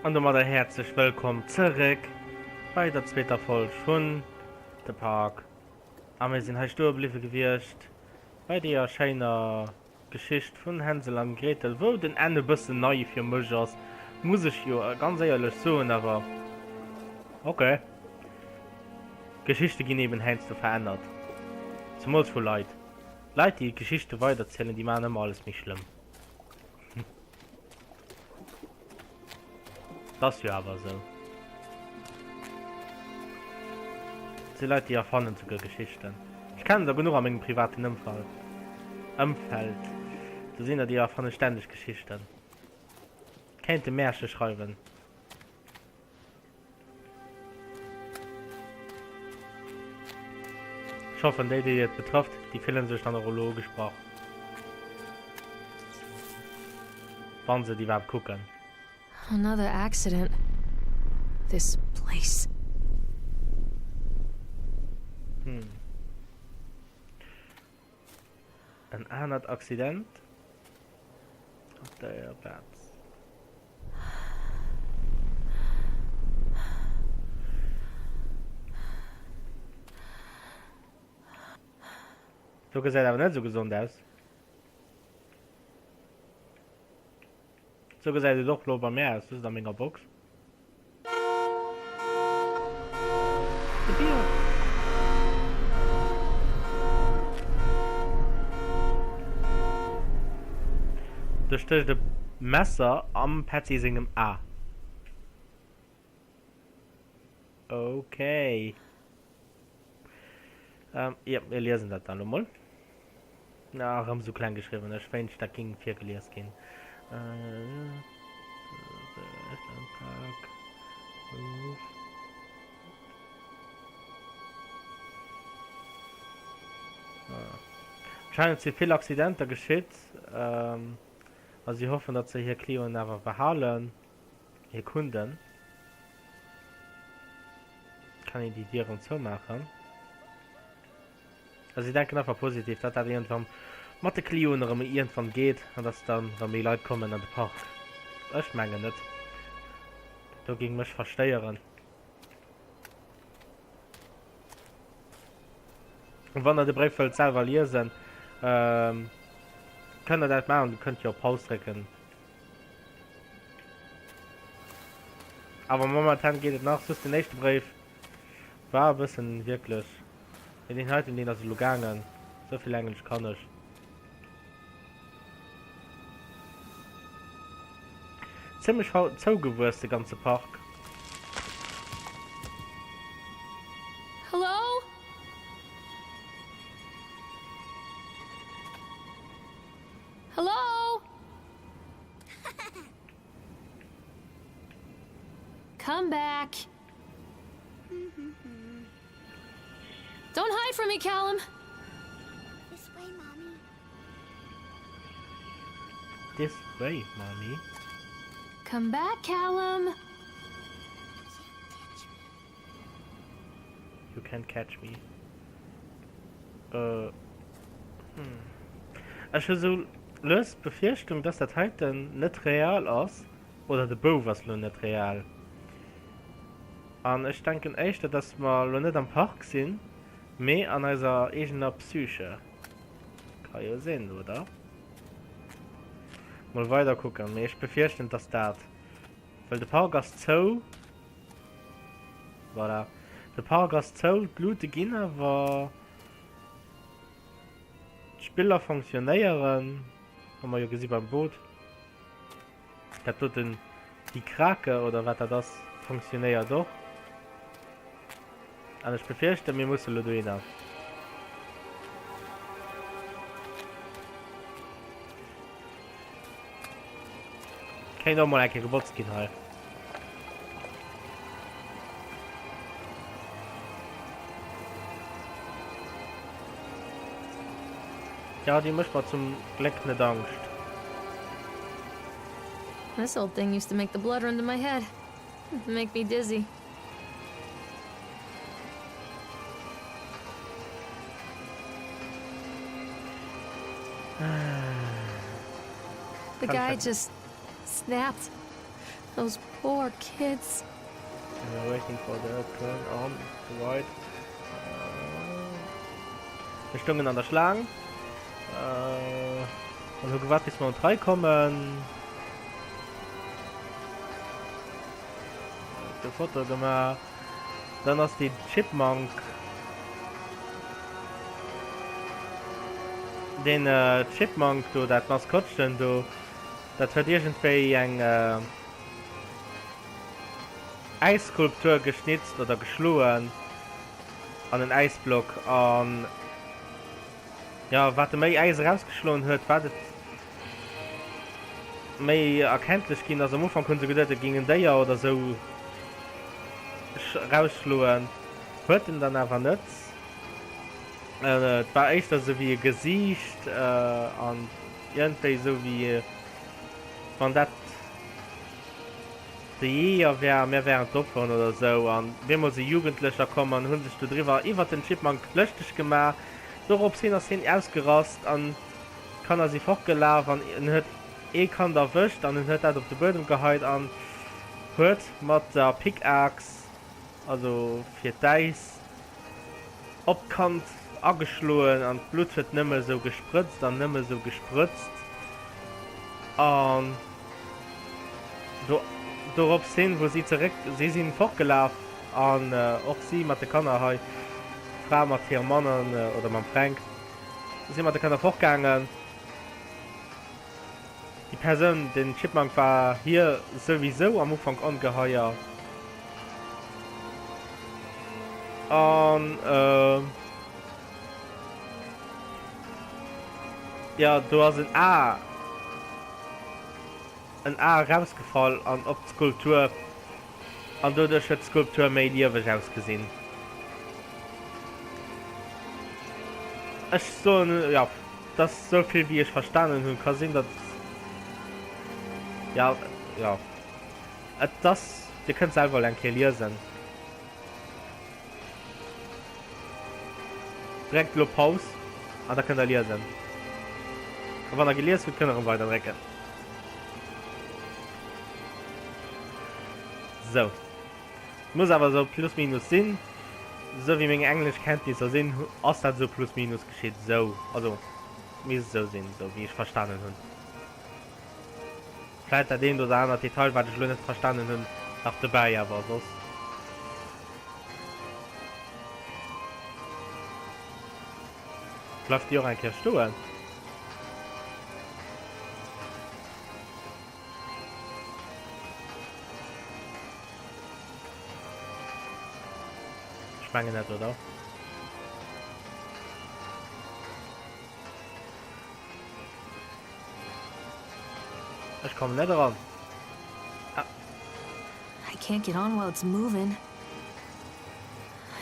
An domadder häerzlech wëllkomm zeréck bei der zweeter Folg vun The Park. A mir sinn hei stoe bliwwe gewiescht bei deeër schéiner Geschicht vun Hänsel an Gretel, wou den Enn e bëssen nei fir mech ass, muss ech jo ganz éierlech soen, awer ok. Geschichte ginn eben heiansdo verännert, zemools vu Leit. Leit déi Geschichte weiderzielen, déi maachen ëmmer alles méi schlëmm. T'ass jo awer esou. Et si Leit déi erfannen souguer Geschichten. Ech kennen der genuch a mengem privaten Ëmfall, Ëmfeld. Do sinn der déi erfanne stänneg Geschichten. Kéinte Märche schreiwen. Ech hoffen déi déi et betrëfft, déi fillen sech dann och elo ugesprach, wann se et iwwerhaapt kucken. Another accident. This place. Hm. En anert Accident op der Plaz. Do gesäit awer net sou gesond aus. Sou gesäit et och lo bei mär aus, just a menger Box. De Bier! Do stécht e Messer am Petzi sengem A. Okay. Ähm, jo, mir liesen dat dann elo mol. Na, erëm sou kleng geschriwwen. Ech wéinscht, dat ging virgelies ginn. Anscheinend si vill Accidenter geschitt a si hoffen, datt se hir Clienten awer behalen, hir Kunden. Kann een déi Dier erëm zoumaachen? Also si denken einfach positiv, datt dat iergendwann mat de Clioen erëm iergendwann geet an datt dann erëm méi Leit kommen an de Park. Ech mengen net. Dat do géing mech verstéieren. Wann der de Bréif wëllt selwer liesen, kënnt der dat maachen. Dir kënnt jo op Paus drécken. Awer momentan geet et nach. Just den éischte Bréif war e bëssen wierklech. Mee deen heiten, deen ass elo gaangen. Sou vill Englesch kann ech. Zimmlech zougewuess, de ganze Park. Hello? Hello? Come back. Don't hide from me, Callum. This way, Mommy. This way, Mommy. Come back, Callum. You can't catch me. Äh. Hm. Ech hu sou lues d'Befierchtung, dass dat heiten net real ass. Oder de Bouf ass lo net real. An ech denken éischter, dass mer lo net am Park sinn, mee an eiser eegener Psyche. Ka jo sinn, oder? Mol weider kucken, mee ech befierchten, dass dat. Well de Park ass zou. Voilà. De Park ass zou, d'Luute ginn awer. D'Spiller fonctionnéieren. Hu mer jo gesi beim Boot. Dat doten, déi Krake oder wat dat ass, fonctionnéiert och. An ech befierchten, mir musse lo dohinner. Kéint och mol eng Kéier gebotzt ginn hei. Ja, déi mécht mer zum Gléck net Angscht. This old thing used to make the blood run to my head. Make me dizzy. The guy just snapped. Those poor kids. We're waiting for the turn on the right. Mir stungen an der Schlaang an hu gewaart bis mer un d'Rei kommen. De Foto gemaach. Dann ass dee Chipmunk, deen Chipmunk do, dat Maskottchen do, Dat huet iergendwéi eng Äisskulptur geschnitzt oder geschloen an en Äisblock an jo wat e méi Äis erausgeschloen huet wat et méi erkenntlech ginn ass. Am Ufank hunn se geduet et géing en Déier oder sou erausschloen, huet en dann awer net. Et war éischter sou wéi e Gesiicht an Iergendwéi esou wéi wann dat de Jeeër wär a mir wären d'Opferen oder esou. An bemol si Jugendlecher komm an hu sech dodriwwer iwwert den Chipmunk lëschteg gemaach. Dorops hin ass hien ausgerast an d'Kanner si fortgelaf an en huet ee Kand erwëscht an en huet dat op de Buedem geheit an huet mat der Pickaxe, also fir d'Äis, Op d'Kand ageschloen an d'Blutt huet nëmme sou gesprëtzt an nëmme sou gesprëtzt an do dorops hin wou si zeréck si sinn fortgelaf an och si mat de Kanner hei d'Fra mat hirem Mann an oder mam Fränk si mat de Kanner fortgaangen. Déi Persoun, den Chipmunk war hir souwisou am Ufank ongeheier. An jo, do ass en A, en A erausgefall an op d'Skulptur an doduerch huet d'Skulptur méi lieweg ausgesinn. Ech soen, jo, dat ass esou vill wéi ech verstanen hunn. Ka sinn, datt, jo, jo, et ass, Dir kënnt selwer elo eng Kéier liesen. Dréckt elo Paus an da kënnt der liesen. A wann der gelies hutt, kënnt der erëm weider drécken. Sou. Muss awer esou plus minus sinn. Sou wéi meng Engleschkenntnisser sinn, ass dat esou plus minus geschitt. Sou, also misst esou sinn, sou wéi ech verstanen hunn. Vläit dat eent oder anert Detail, wat ech elo net verstanen hunn, nach dobäi, awer soss. Bleift déi och eng Kéier stoen? Ech mengen net, oder? Ech kommen net eran. Ah. I can't get on while it's moving.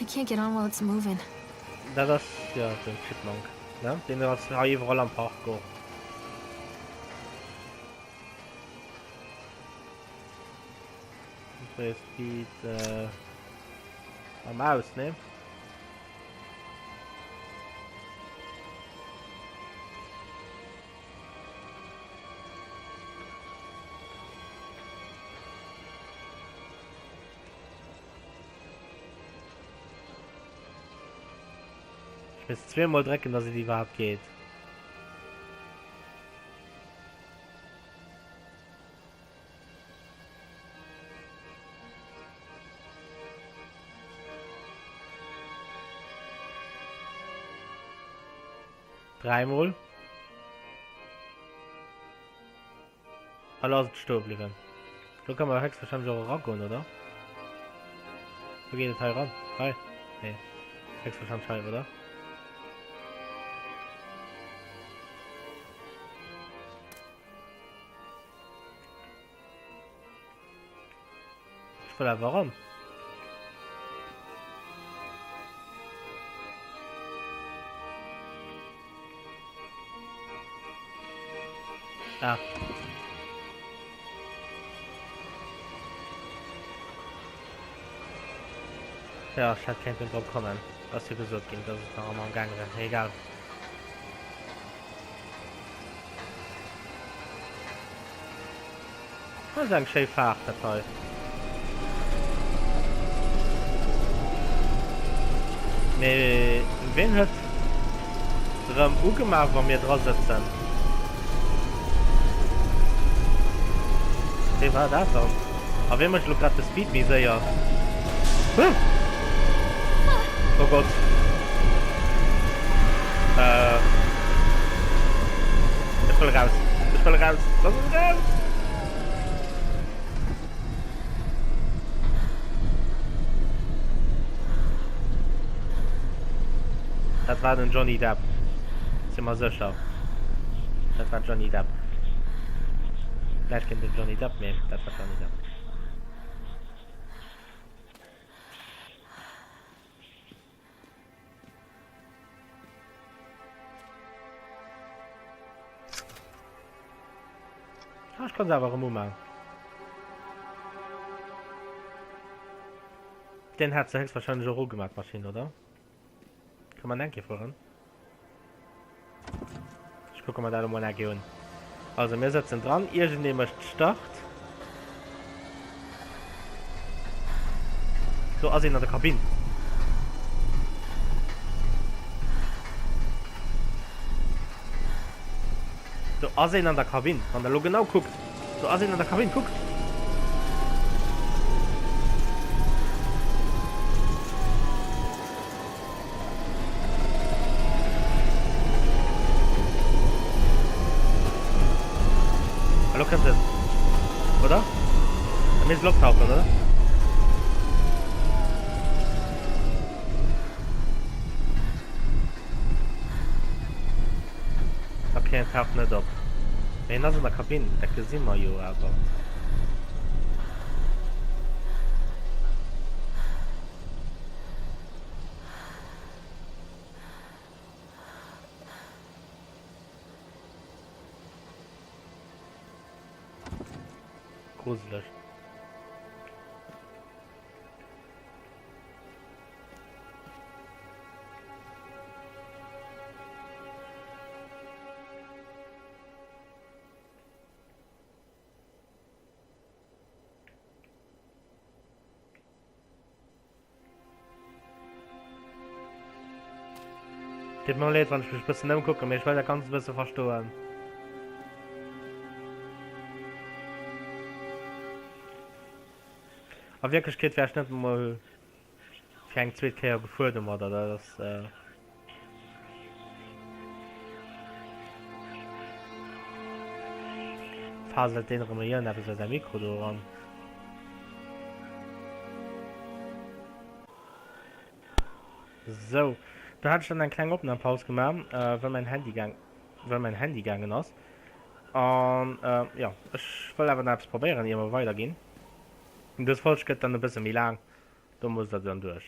I can't get on while it's moving. Dat ass jo den Chipmunk, ne? Deen ass hei iwwerall am Park och. Speed äh, am Aus, ne? Ich muss zweimal drecken, dass es überhaupt geht. Dräimol. Elo ass et stoe bliwwen. Do kann man höchstwahrscheinlich och eragoen, oder? Wou geet et hei eran? Hei? Nee. Höchstwahrscheinlich hei, oder? Ech wëll awer eran. Ah. Ja, ech hätt kéinten drop kommen. Ass jo gesot ginn, dass et nach ëmmer am Gaange wär. Egal. Dat ass eng schéi Faarf dat hei. Mee ween huet rëm ugemaach wa mir dra sëtzen? Wee war dat dann? A wee mécht elo grad de Speed méi séier? Huh! Oh Gott. Äh. Ech wëll raus. Ech wëll raus. Lass mech raus! Dat war den Johnny Depp. Si mer sécher. Dat war Johnny Depp. Näischt géint den Johnny Depp, mee dat war Johnny Depp. Ah, ich kann se awer erëm umachen. Den hat se höchstwahrscheinlich och ugemaach, d'Maschinn, oder? Kann man enke fueren? Ich gucke mal dat mol enke un. Also mir setzen dran, irgendee mécht Start. Do ass een an der Kabinn. Do ass een an der Kabinn, wann der elo genau kuckt. Do ass een an der Kabinn, kuckt! Elo kënnt en, oder? E misst elo optauchen, oder? Ok, en taucht net op. Mee en ass an der Kabinn, dat gesi mer jo awer. Gruseleg. Deet mer leed wann ech mech bëssen ëmkucken, mee ech well dat ganzt e bësse verstoen. A Wierklechkeet wär ech net emol fir eng zweet Kéier gefuer domadder, dat ass. Faselt deen erëm iergendeppes a säi Mikro do eran. Sou, do hat ech dann eng kleng Opnampaus gemaach, well mäin Handy gaang, well mäin Handy gaangen ass. An jo, ech wëll awer nach eppes probéieren, ier mer weiderginn. Dës Folg gëtt dann e bësse méi laang, do musst der dann duerch.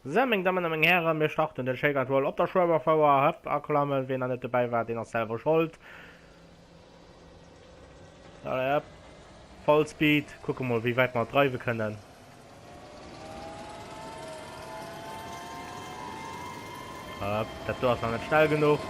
Sou, meng Dammen a meng Hären, mir starten den Shake and Roll op der Schueberfouer. Hëpp, aklammen, wien nach net dobäi war, deen ass selwer Schold. Allez, hëpp, voll Speed, kucke mol, wéi wäit mer dreiwe kënnen. Hëpp, dat do ass nach net schnell genuch.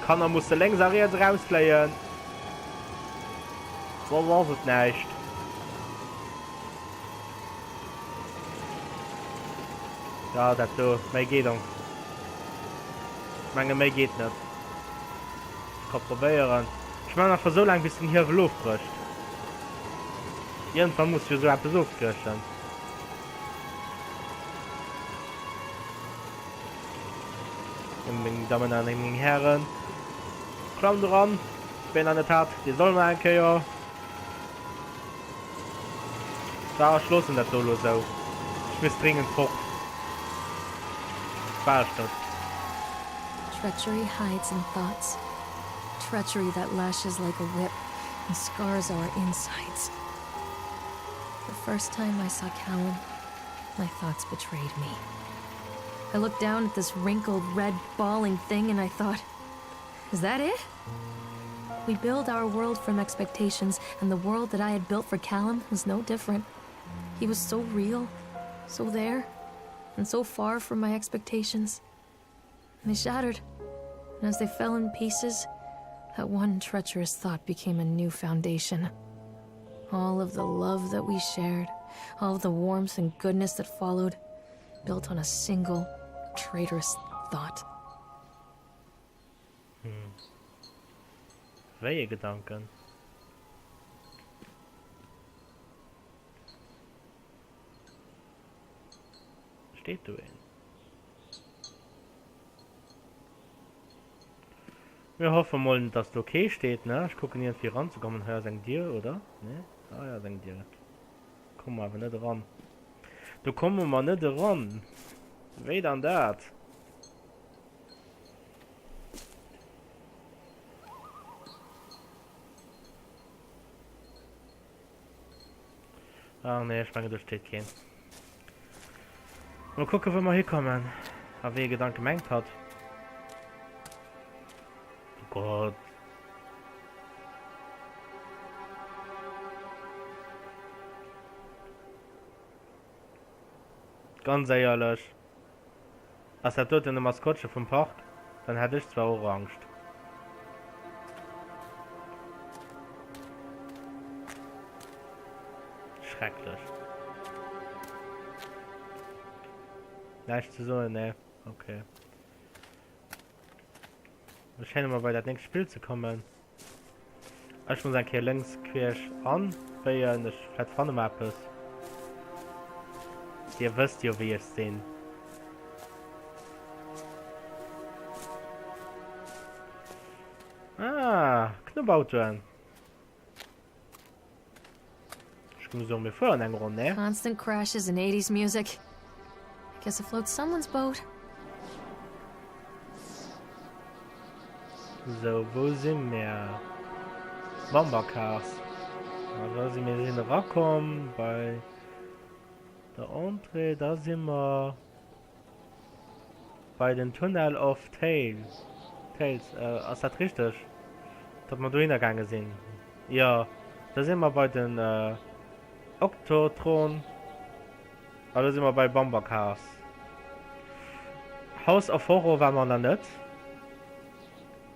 D'Kanner musse lénks a riets erausfléien, soss ass et näischt. Ja, dat do, méi geet am. Ech menge méi geet net. Ech ka probéieren. Ech maachen einfach esou laang bis den Hiewel ofbrécht. Iergendwann muss jo esou eppes ofbriechen. Meng Dammen an meng Hären, klammt eran. Ween nach net hat, dee soll nach eng Kéier. Da, ech loossen dat do elo esou. Ech misst dringend fort. War ech net. Treachery hides in thoughts. Treachery that lashes like a whip and scars our insides. The first time I saw Callum, my thoughts betrayed me. I looked down at this wrinkled, red, bawling thing and I thought, is that it? We build our world from expectations, and the world that I had built for Callum was no different. He was so real, so there, and so far from my expectations. And they shattered, and as they fell in pieces, that one treacherous thought became a new foundation. All of the love that we shared, all of the warmth and goodness that followed, built on a single traitorous thought. Hm. Wéi e Gedanken? Steet do een? Mir hoffe mol dass do kee steet, ne? Ech kucken iergendwéi eranzekommen. Hei ass eng Dier, oder? Ne? Ah, hei ass eng Dier. Komme mer awer net eran. Do komme mer net eran. Wéi dann dat? Ah nee, ech mengen do steet keen. Mol kucken wou mer hikommen a wéi e Gedanke mengt hatt. Oh Gott. Ganz éierlech, ass dat doten e Maskottche vum Park, dann hätt ech zwar och Angscht. Schrecklech. Näischt ze soen, nee? Okay. Ech schéine mer bei dat nächst Spill ze kommen. Ech muss eng Kéier lënks queesch anbéien. Ech vläit fanne mer eppes. Dir wësst jo wéi ech sinn. Ah, Knubbautoen. Ech muss soen, mir fueren eng Ronn, ne? Constant crashes and 80s music. I guess it floats someone's boat. Sou, wou si mir? Bumper Cars. Da si mir sinn erakomm bei der Entrée. Da si mer bei den Tunnel of Tales. Tales, äh, ass dat richteg? Datt mer dohinner gaange sinn? Jo, da si mer bei den äh, Octotron. A lo si mer bei Bumper Cars. House of Horror war mer nach net.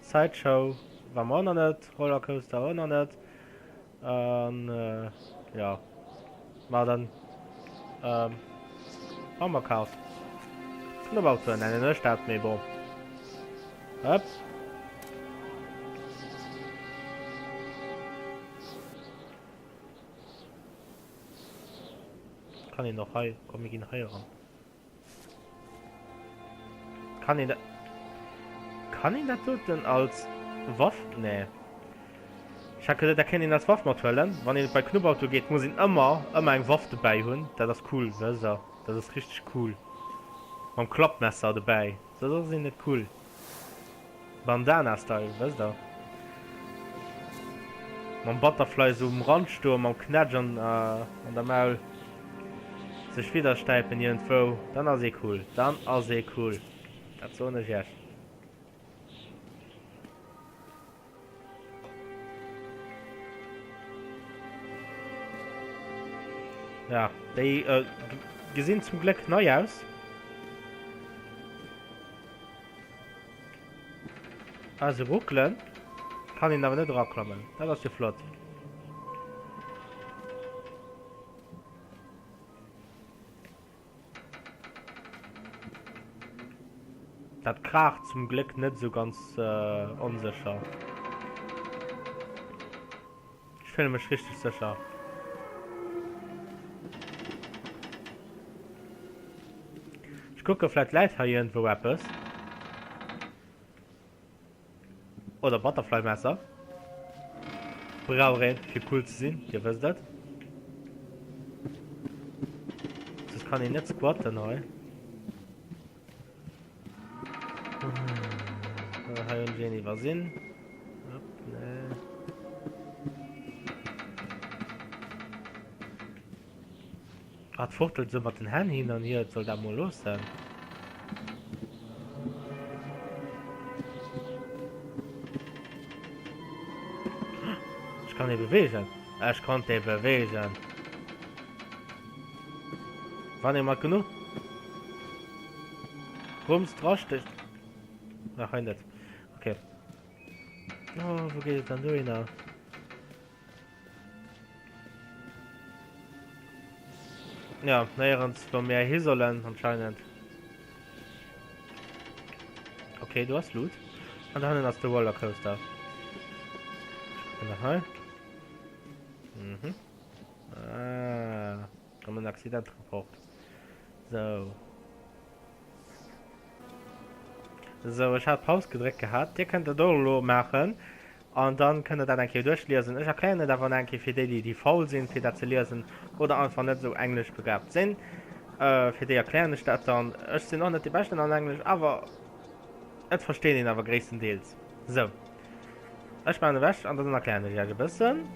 Sideshow war mer och nach net. Rollercoaster och nach net. An jo, ma dann Bumper Cars. Knubbautoen nennen ech dat, mee bon. Hëpp. Kann een och hei, komm mir ginn hei eran. Kann een dat, kann een dat doten als Waff, nee. Ech hat geduet dat kéint een als Waff mathuelen. Wann een bei Knubbauto geet muss een ëmmer, ëmmer eng Waff dobäi hunn. Dat ass cool, wësst der. Dat ass richteg cool. Mam Klappmesser dobäi, soss ass een net cool. Bandana Style, wësst der. Mam Butterfly sou um Rand stoen, mam Knätsch an an der Maul. Sech widderstäipen iergendwou, dann ass ee cool. Dann ass ee cool. Dat soen ech iech. Ja, déi äh, gesinn zum Gléck nei aus. Ah, se ruckelen. Kann een awer net eraklammen. Dat ass jo flott. Dat kraacht zum Gléck net esou ganz onsécher. Ech fille mech richteg sécher. Ech kucke vläit läit hei iergendwou eppes. Oder Butterfly Messer. Brauch een fir cool ze sinn, dir wësst et. Soss kann een net squatten hei. Hei hunn ech een iwwersinn. Hopp, nee. Hat fuchtelt sou mat den Hänn hin an hier, et soll dat mol loossen. Ech kann e bewegen. Ech konnt e bewegen. Wann ee mat genuch Rums drastecht. Nach hei net. Okay. Oh, wo geet et dann dohinner? Ja, néierens wou mir hi sollen anscheinend. Okay, do ass Loot. An da hannen ass de Rollercoaster. Ech kucken nach hei. Mhm. Ah, komm en Accident-Report. So. Sou, ech hat Paus gedréckt gehat. Dir kënnt dat och elo maachen an dann kënnt der dat eng Kéier duerchliesen. Ech erklären et awer nach eng Kéier fir déi, déi déi faul sinn, fir dat ze liesen oder einfach net esou englesch begabt sinn. Fir déi erklären ech dat dann. Ech sinn och net dee Beschten an Englesch, awer et versteet een awer gréisstendeels. Sou, ech maachen ewech an dann erklären ech iech e bëssen.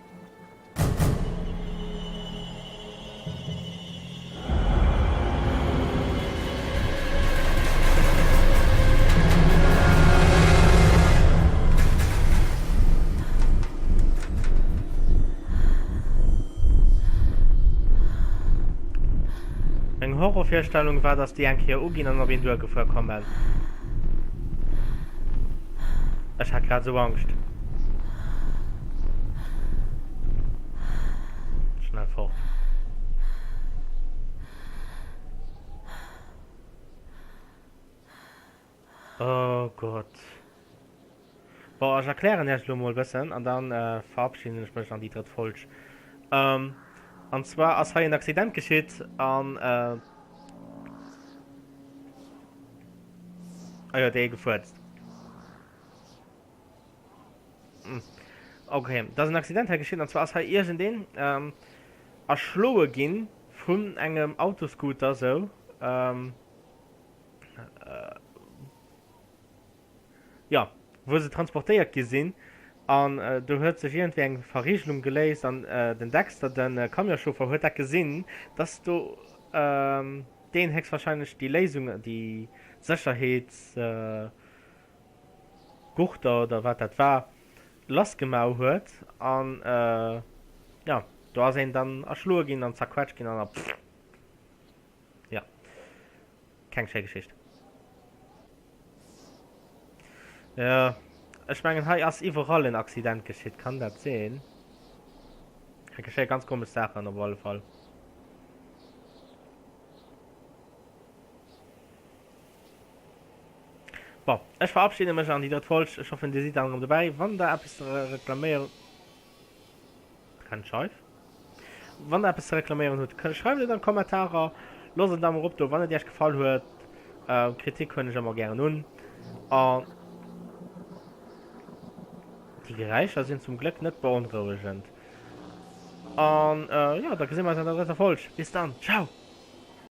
Meng Horrorvirstellung war, dass déi eng Kéier uginn an op een duergefuer kommen. Ech hat grad esou Angscht. Schnell fort. Oh Gott. Bon, ech erklären Iech elo mol e bëssen an dann verabschieden ech mech an déi drëtt Folg. An zwar ass hei en Accident geschitt an Ah jo, dee gefuerzt. Okay, da ass en Accident hei geschitt an zwar ass hei iergendeen erschloe gi vun engem Autoscooter sou. Jo, wou se transportéiert gi sinn an do huet sech iergendwéi eng Verrigelung geléist an den Dexter, de Camionschauffer, huet dat gesinn, dass do deen héchstwahrscheinlech déi Léisung, déi Sécherheets. Gurter oder wat dat war lass gemau huet an jo do ass een dann erschloe ginn an zerquetscht ginn an pff jo keng schéi Geschicht. Jo ech mengen hei ass iwwerall en Accident geschitt, kann dat sinn? Hei geschéie ganz komesch Saachen op alle Fall. Bon, ech verabschiede mech an déi drëtt Folg. Ech hoffen, dir sidd dann erëm dobäi. Wann der eppes ze reklaméieren. Trennscheif. Wann der eppes ze reklaméieren hutt, schreift et an d'Kommentarer. Loosst en Daum erop do, wann et iech gefall huet. Kritik huelen ech ëmmer gären un. An déi Geräischer sinn zum Gléck net beonrouegend. An jo, da gesi mer eis an der drëtter Folg. Bis dann, ciao!